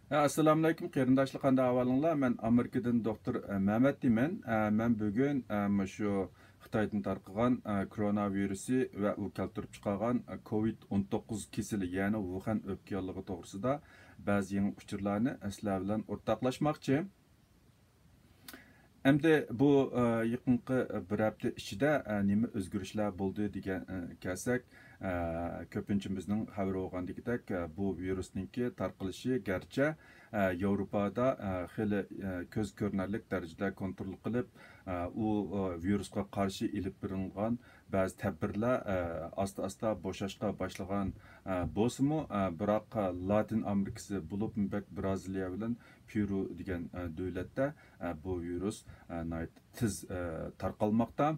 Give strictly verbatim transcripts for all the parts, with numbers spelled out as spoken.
ھە، ئەسسالامۇئەلەيكۇم قېرىنداشلار، قانداق ئەھۋالىڭلار؟ مەن ئامېرىكىدىن دوختۇر، ئە، مەمەت دېيمەن. ئە، مەن بۈگۈن، ئە، مۇشۇ خىتايدىن تارقىغان، ئە، كورونا ۋىرۇسى ۋە ئۇ كەلتۈرۈپ چىقارغان، ئە، كوۋىد ئون توققۇز كېسىلى، يەنى ۋۇخەن ئۆپكە ياللۇغى توغرىسىدا بەزى يېڭى ئۇچۇرلارنى سىلەر بىلەن ئورتاقلاشماقچى. ئەمدى بۇ، ئە، يېقىنقى بىر ھەپتە ئىچىدە، ئە، نېمە ئۆزگىرىشلەر بولدى دېگەن، ئە، كەلسەك، ئە، كۆپىنچىمىزنىڭ خەۋىرى بولغاندىكىدەك، ئە، بۇ ۋىرۇسنىڭكى تارقىلىشى گەرچە، ئە، ياۋروپادا، ئە، خېلى، ئە، كۆز كۆرۈنەرلىك دەرىجىدە كونترول قىلىپ، ئە، ئۇ، ئە، ۋىرۇسقا قارشى ئېلىپ بېرىلغان بەزى تەدبىرلەر، ئە، ئاستا-ئاستا بوشاشقا باشلىغان، ئە، بولسىمۇ، ئە، بىراق، ئە، لاتىن ئامېرىكىسى بولۇپمۇ بەك بىرازىلىيە بىلەن پېرۇ دېگەن، ئە، دۆلەتتە، ئە، بۇ ۋىرۇس، ئە، ناھايىتى تېز، ئە، تارقالماقتا.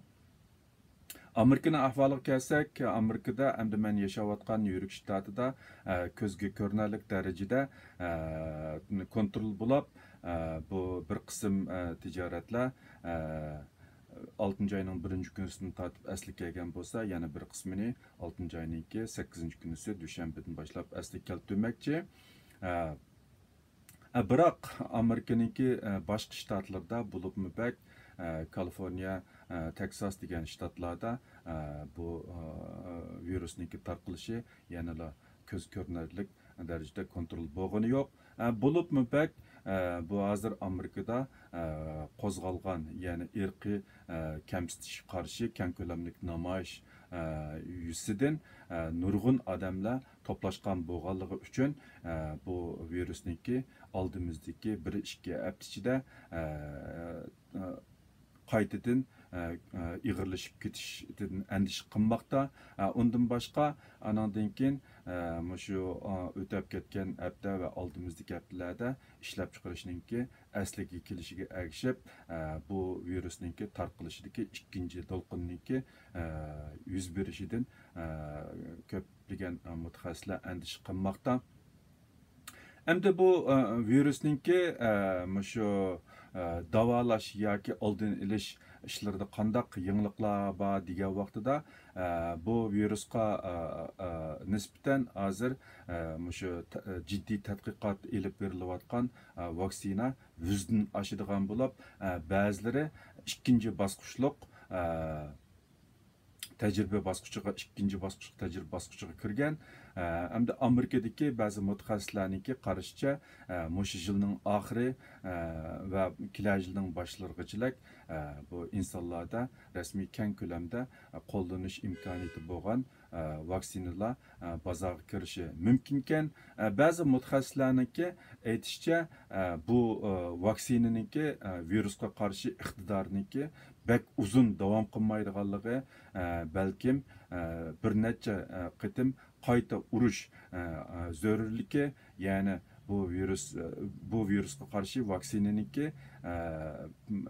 ئامېرىكىنىڭ ئەھۋالىغا كەلسەك، ئامېرىكىدا ئەمدى مەن ياشاۋاتقان نيۇ يورك شتاتىدا، ئە، كۆزگە كۆرۈنەرلىك دەرىجىدە، ئە، كونترول بولاپ، ئە، بۇ بىر قىسىم، ئە، تىجارەتلەر، ئە، ئالتىنچى ئاينىڭ بىرىنچى كۈنىسىدىن تارتىپ ئەسلىگە كەلگەن بولسا، يەنە بىر قىسمىنى ئالتىنچى ئاينىڭكى سەككىزىنچى كۈنىسى دۈشەنبىدىن باشلاپ ئەسلىگە كەلتۈرمەكچى. ئە، ئە، بىراق ئامېرىكىنىڭكى، ئە، باشقا شتاتلىرىدا بولۇپمۇ بەك، ئە، كالىفورنىيە، ئە، تېكساس دېگەن شتاتلاردا، ئە، بۇ، ئە، ۋىرۇسنىڭكى تارقىلىشى يەنىلا كۆز كۆرۈنەرلىك دەرىجىدە كونترول بولغىنى يوق. ئە، بولۇپمۇ بەك، ئە، بۇ ھازىر ئامېرىكىدا، ئە، قوزغالغان، يەنى ئىرقىي، ئە، كەمسىتىشكە قارشى كەڭ كۆلەملىك نامايىش، ئە، يۈزىسىدىن، ئە، نۇرغۇن ئادەملەر توپلاشقان بولغانلىقى ئۈچۈن، ئە، بۇ ۋىرۇسنىڭكى ئالدىمىزدىكى بىر ئىككى ھەپتە ئىچىدە، ئە، ئە، قايتىدىن، ئە، ئە، ئېغىرلىشىپ كېتىشىدىن ئەندىشە قىلماقتا. ئە، ئۇندىن باشقا، ئانىڭدىن كېيىن، ئە، مۇشۇ، ئە، ئۆتەپ كەتكەن ھەپتە ۋە ئالدىمىزدىكى ھەپتىلەردە ئىشلەپچىقىرىشنىڭكى ئەسلىگە كېلىشىگە ئەگىشىپ، ئە، بۇ ۋىرۇسنىڭكى تارقىلىشىدىكى ئىككىنچى دولقۇننىڭكى، ئە، يۈز بېرىشىدىن، ئە، كۆپلىگەن، ئە، مۇتەخەسسىسلەر ئەندىشە قىلماقتا. ئەمدى بۇ، ئە، ۋىرۇسنىڭكى، ئە، مۇشۇ، ئە، داۋالاش ياكى ئالدىنى ئېلىش ئىشلىرىدا قانداق يېڭىلىقلار بار دېگەن ۋاقتىدا، ئە، بۇ ۋىرۇسقا، ئە، ئە، نىسبەتەن ھازىر، ئە، مۇشۇ تە-، جىددىي تەتقىقات ئېلىپ بېرىلىۋاتقان، ئە، ۋاكسىنا يۈزدىن ئاشىدىغان بولۇپ، ئە، بەزىلىرى ئىككىنچى باسقۇچلۇق، ئە، تەجرىبە باسقۇچىغا، ئىككىنچى باسقۇچ، تەجرىبە باسقۇچىغا كىرگەن. ئە، ئەمدى ئامېرىكىدىكى بەزى مۇتەخەسسىسلەرنىڭكى قارىشىچە، ئە، مۇشۇ يىلنىڭ ئاخىرى، ئە، ۋە كېلەر يىلنىڭ باشلىرىغىچىلىك، ئە، بۇ ئىنسانلاردا رەسمىي كەڭ كۆلەمدە، ئە، قوللىنىش ئىمكانىيىتى بولغان، ئە، ۋاكسىنىلار، ئە، بازارغا كىرىشى مۇمكىنكەن. ئە، بەزى مۇتەخەسسىسلەرنىڭكى ئېيتىشىچە، ئە، بۇ، ئە، ۋاكسىنىنىڭكى، ئە، ۋىرۇسقا قارشى ئىقتىدارىنىڭكى بەك ئۇزۇن داۋام قىلمايدىغانلىقى، ئە، بەلكىم، ئە، بىر نەچچە، ئە، قېتىم قايتا ئۇرۇش، ئە، ئە، زۆرۈرلۈكى، يەنى بۇ ۋىرۇس، ئە، بۇ ۋىرۇسقا قارشى ۋاكسىنىنىڭكى، ئە،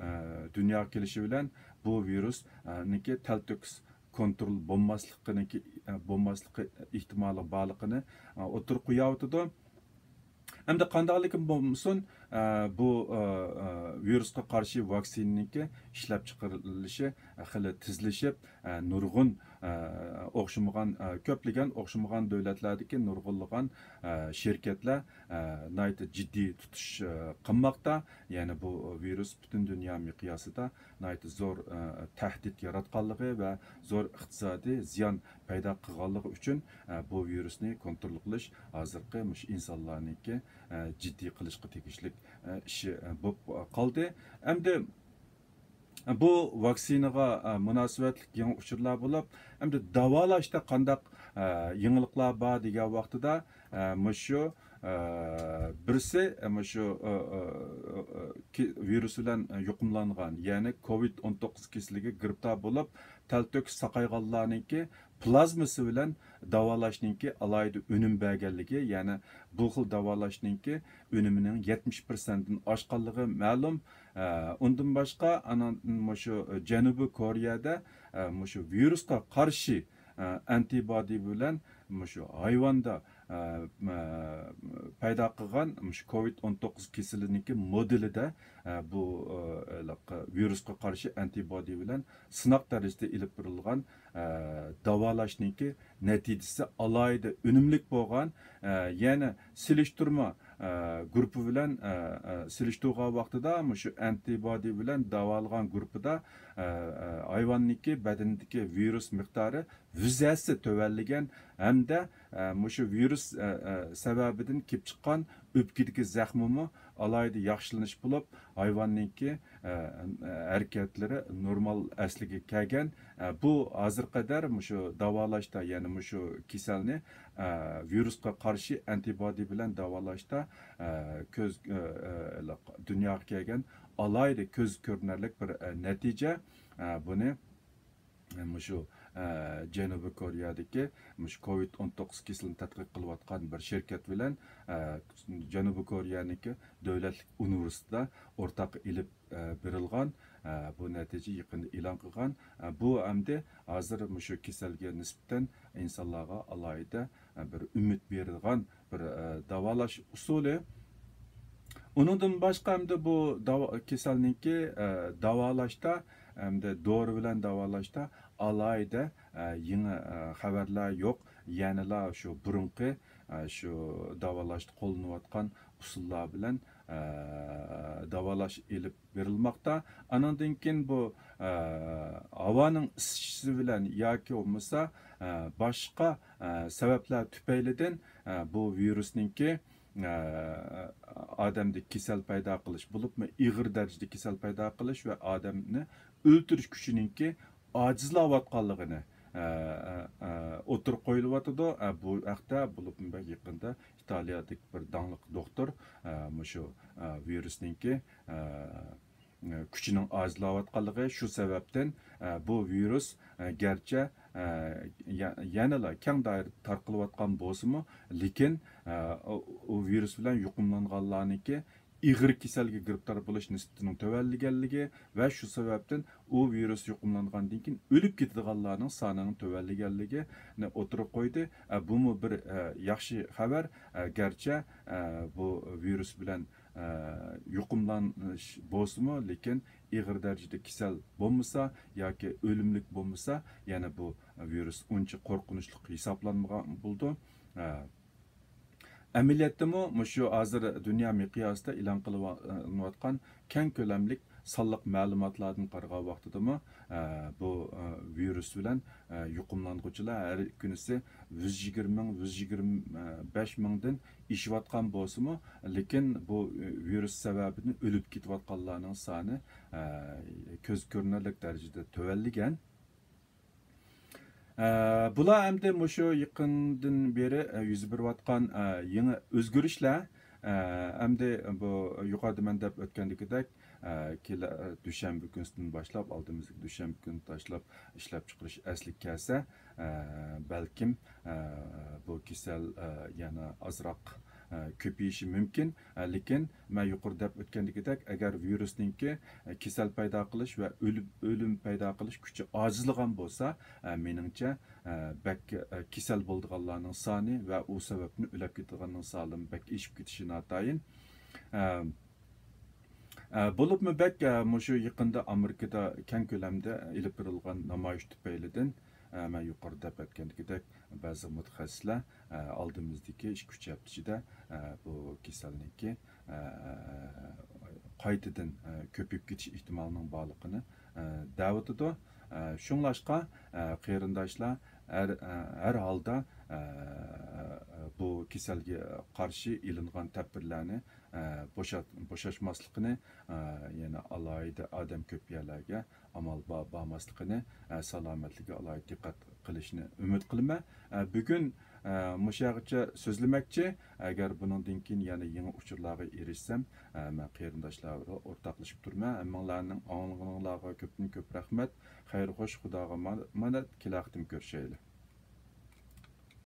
ئە، دۇنياغا كېلىشى بىلەن بۇ ۋىرۇس، ئە، نىڭكى تەلتۆكۈس كونترول بولماسلىقىنىڭكى، ئە، بولماسلىقى ئېھتىمالى بارلىقىنى، ئە، ئوتتۇرىغا قويۇۋاتىدۇ. ئەمدى قانداقلىكىن بولمىسۇن، ئە، بۇ، ئە، ئە، ۋىرۇسقا قارشى ۋاكسىنىنىڭكى ئىشلەپچىقىرىلىشى خېلى تېزلىشىپ، ئە، نۇرغۇن، ئە، ئوخشىمىغان، ئە، كۆپلىگەن ئوخشىمىغان دۆلەتلەردىكى نۇرغۇنلىغان، ئە، شىركەتلەر، ئە، ناھايىتى جىددىي تۇتۇش، ئە، قىلماقتا. يەنى بۇ ۋىرۇس پۈتۈن دۇنيا مىقياسىدا ناھايىتى زور، ئە، تەھدىت ياراتقانلىقى ۋە زور ئىقتىسادىي زىيان پەيدا قىلغانلىقى ئۈچۈن، ئە، بۇ ۋىرۇسنى كونترول قىلىش ھازىرقى مۇشۇ ئىنسانلارنىڭكى، ئە، جىددىي قىلىشقا تېگىشلىك، ئە، ئىشى، ئە، بولۇپ قالدى. ئەمدى بۇ ۋاكسىنىغا، ئە، مۇناسىۋەتلىك يېڭى ئۇچۇرلار بولۇپ، ئەمدى داۋالاشتا قانداق، ئە، يېڭىلىقلار بار دېگەن ۋاقتىدا، ئە، مۇشۇ، ئە، بىرسى، ئە، مۇشۇ، ئە، ئە، ئە، كى-، ۋىرۇس بىلەن يۇقۇملانغان، يەنى كوۋىد ئون توققۇز كېسىلىگە گىرىپتار بولۇپ، تەلتۆكۈس ساقايغانلارنىڭكى پلازمىسى بىلەن داۋالاشنىڭكى ئالاھىدە ئۈنۈم بەرگەنلىكى، يەنى بۇ خىل داۋالاشنىڭكى ئۈنۈمىنىڭ يەتمىش پىرسەنتتىن ئاشقانلىقى مەلۇم. ئە، ئۇندىن باشقا، ئانا، مۇشۇ جەنۇبىي كورېيەدە، ئە، مۇشۇ ۋىرۇسقا قارشى، ئە، ئەنتىبودى بىلەن مۇشۇ ھايۋاندا، ئە، ئە، پەيدا قىلغان مۇشۇ كوۋىد ئون توققۇز كېسىلىنىڭكى مودېلىدە، ئە، بۇ، ئە، ھېلىقى ۋىرۇسقا قارشى ئەنتىبودى بىلەن سىناق دەرىجىسىدە ئېلىپ بېرىلغان، ئە، داۋالاشنىڭكى نەتىجىسى ئالاھىدە ئۈنۈملۈك بولغان، ئە، يەنە سېلىشتۇرما، ئە، گۇرۇپپا بىلەن، ئە، ئە، سېلىشتۇرغان ۋاقتىدا مۇشۇ ئەنتىبادى بىلەن داۋالىغان گۇرۇپپىدا، ئە، ئە، ھايۋاننىڭكى بەدىنىدىكى ۋىرۇس مىقدارى يۈز ھەسسە تۆۋەنلىگەن ھەمدە، ئە، مۇشۇ ۋىرۇس، ئە، ئە، سەۋەبىدىن كېلىپ چىققان ئۆپكىدىكى زەخمىمۇ ئالاھىدە ياخشىلىنىش بولۇپ، ھايۋاننىڭكى، ئە، ئە، ھەرىكەتلىرى نورمال ئەسلىگە كەلگەن. ئە، بۇ ھازىرغا قەدەر مۇشۇ داۋالاشتا، يەنى مۇشۇ كېسەلنى، ئە، ۋىرۇسقا قارشى ئەنتىبادى بىلەن داۋالاشتا، ئە، كۆز، ئە، ئە، دۇنياغا كەلگەن ئالاھىدە كۆز كۆرۈنەرلىك بىر، ئە، نەتىجە. ئە، بۇنى مۇشۇ، ئە، جەنۇبىي كورېيەدىكى مۇشۇ كوۋىد ئون توققۇز كېسىلىنى تەتقىق قىلىۋاتقان بىر شىركەت بىلەن، ئە، جەنۇبىي كورېيەنىڭكى دۆلەتلىك ئۇنىۋېرسىتېتىدا ئورتاق ئېلىپ، ئە، بېرىلغان، ئە، بۇ نەتىجە يېقىندا ئېلان قىلغان. ئە، بۇ ئەمدى ھازىر مۇشۇ كېسەلگە نىسبەتەن ئىنسانلارغا ئالاھىدە، ئە، بىر ئۈمىد بېرىدىغان بىر، ئە، داۋالاش ئۇسۇلى. ئۇنىڭدىن باشقا ئەمدى بۇ داۋا-، كېسەلنىڭكى، ئە، داۋالاشتا، ئەمدى دورا بىلەن داۋالاشتا ئالاھىدە، ئە، يېڭى، ئە، خەۋەرلەر يوق. يەنىلا شۇ بۇرۇنقى، ئە، شۇ داۋالاشتا قوللىنىۋاتقان ئۇسۇللار بىلەن، ئە، داۋالاش ئېلىپ بېرىلماقتا. ئانىڭدىن كېيىن بۇ، ئە، ھاۋانىڭ ئىسسىشى بىلەن ياكى بولمىسا، ئە، باشقا، ئە، سەۋەبلەر تۈپەيلىدىن، ئە، بۇ ۋىرۇسنىڭكى، ئە، ئادەمدە كېسەل پەيدا قىلىش، بولۇپمۇ ئېغىر دەرىجىدە كېسەل پەيدا قىلىش ۋە ئادەمنى ئۆلتۈرۈش كۈچىنىڭكى ئاجىزلاۋاتقانلىقىنى، ئە، ئە، ئە، ئوتتۇرىغا قويۇلۇۋاتىدۇ. ئە، بۇ ھەقتە بولۇپمۇ بەك يېقىندا ئىتالىيەدىكى بىر داڭلىق دوختۇر، ئە، مۇشۇ، ئە، ۋىرۇسنىڭكى، ئە، كۈچىنىڭ ئاجىزلاۋاتقانلىقى، شۇ سەۋەبتىن، ئە، بۇ ۋىرۇس، ئە، گەرچە، ئە، يە-، يەنىلا كەڭ دائىرىدە تارقىلىۋاتقان بولسىمۇ، لېكىن، ئە، ئۇ، ئۇ ۋىرۇس بىلەن يۇقۇملانغانلارنىڭكى ئېغىر كېسەلگە گىرىپتار بولۇش نىسبىتىنىڭ تۆۋەنلىگەنلىكى ۋە شۇ سەۋەبتىن ئۇ ۋىرۇس يۇقۇملانغاندىن كېيىن ئۆلۈپ كېتىدىغانلارنىڭ سانىنىڭ تۆۋەنلىگەنلىكىنى ئوتتۇرىغا قويدى. ئە، بۇمۇ بىر، ئە، ياخشى خەۋەر. ئە، گەرچە، ئە، بۇ ۋىرۇس بىلەن، ئە، يۇقۇملىنىش بولسىمۇ، لېكىن ئېغىر دەرىجىدە كېسەل بولمىسا ياكى ئۆلۈملۈك بولمىسا، يەنە بۇ ۋىرۇس ئۇنچە قورقۇنچلۇق ھېسابلانمىغان بولىدۇ. ئە، ئەمەلىيەتتىمۇ مۇشۇ ھازىر دۇنيا مىقياسىدا ئېلان قىلىنىۋاتقان كەڭ كۆلەملىك سانلىق مەلۇماتلاردىن قارىغان ۋاقتىدىمۇ، ئە، بۇ، ئە، ۋىرۇس بىلەن، ئە، يۇقۇملانغۇچىلار ھەر كۈنىسى يۈز يىگىرمە مىڭ، يۈز يىگىرمە بەش مىڭدىن ئېشىۋاتقان بولسىمۇ، لېكىن بۇ، ئە، ۋىرۇس سەۋەبىدىن ئۆلۈپ كېتىۋاتقانلارنىڭ سانى، ئە، كۆز كۆرۈنەرلىك دەرىجىدە تۆۋەنلىگەن. ئە، بۇلار ئەمدى مۇشۇ يېقىندىن بېرى، ئە، يۈز بېرىۋاتقان، ئە، يېڭى ئۆزگىرىشلەر. ئە، ئەمدى بۇ يۇقىرىدا مەن دەپ ئۆتكەندىكىدەك، ئە، كېلە-، دۈشەنبە كۈنىسىدىن باشلاپ، ئالدىمىزدىكى دۈشەنبە كۈنى تاشلاپ ئىشلەپچىقىرىش ئەسلىگە كەلسە، ئە، بەلكىم، ئە، بۇ كېسەل، ئە، يەنە ئازراق، ئە، كۆپىيىشى مۇمكىن. ئە، لېكىن مەن يۇقىرىدا دەپ ئۆتكەندىكىدەك، ئەگەر ۋىرۇسنىڭكى، ئە، كېسەل پەيدا قىلىش ۋە ئۆلۈم، ئۆلۈم پەيدا قىلىش كۈچى ئاجىزلىغان بولسا، ئە، مېنىڭچە، ئە، بەك، ئە، كېسەل بولىدىغانلارنىڭ سانى ۋە ئۇ سەۋەبتىن ئۆلۈپ كېتىدىغاننىڭ سانىمۇ بەك ئېشىپ كېتىشى ناتايىن. ئە، ئە، بولۇپمۇ بەك، ئە، مۇشۇ يېقىندا ئامېرىكىدا كەڭ كۆلەمدە ئېلىپ بېرىلغان نامايىش تۈپەيلىدىن، ئە، مەن يۇقىرىدا دەپ ئۆتكەندىكىدەك، بەزى مۇتەخەسسىسلەر، ئە، ئالدىمىزدىكى ئىككى، ئۈچ ھەپتە ئىچىدە، ئە، بۇ كېسەلنىڭكى، ئە، قايتىدىن، ئە، كۆپىيىپ كېتىش ئېھتىمالىنىڭ بارلىقىنى، ئە، دەۋېتىدۇ. ئە، شۇڭلاشقا، ئە، قېرىنداشلار ھەر، ئە، ھەر ھالدا، ئە، بۇ كېسەلگە قارشى ئېلىنغان تەدبىرلەرنى، ئە، بوشات-، بوشاشماسلىقىنى، ئە، يەنە ئالاھىدە ئادەم كۆپ يەرلەرگە ئامال بار بارماسلىقىنى، ئە، سالامەتلىكىگە ئالاھىدە دىققەت قىلىشنى ئۈمىد قىلىمەن. ئە، بۈگۈن، ئە، مۇشۇ يەرگىچە سۆزلىمەكچى. ئەگەر بۇنىڭدىن كېيىن يەنە يېڭى ئۇچۇرلارغا ئېرىشسەم، ئە، مەن قېرىنداشلار بىلەن ئورتاقلىشىپ تۇرىمەن. ھەممىڭلارنىڭ ئاڭلىغىنىڭلارغا كۆپتىن كۆپ رەھمەت. خەير خوش، خۇداغا ئامانەت، كېلەر قېتىم كۆرۈشەيلى.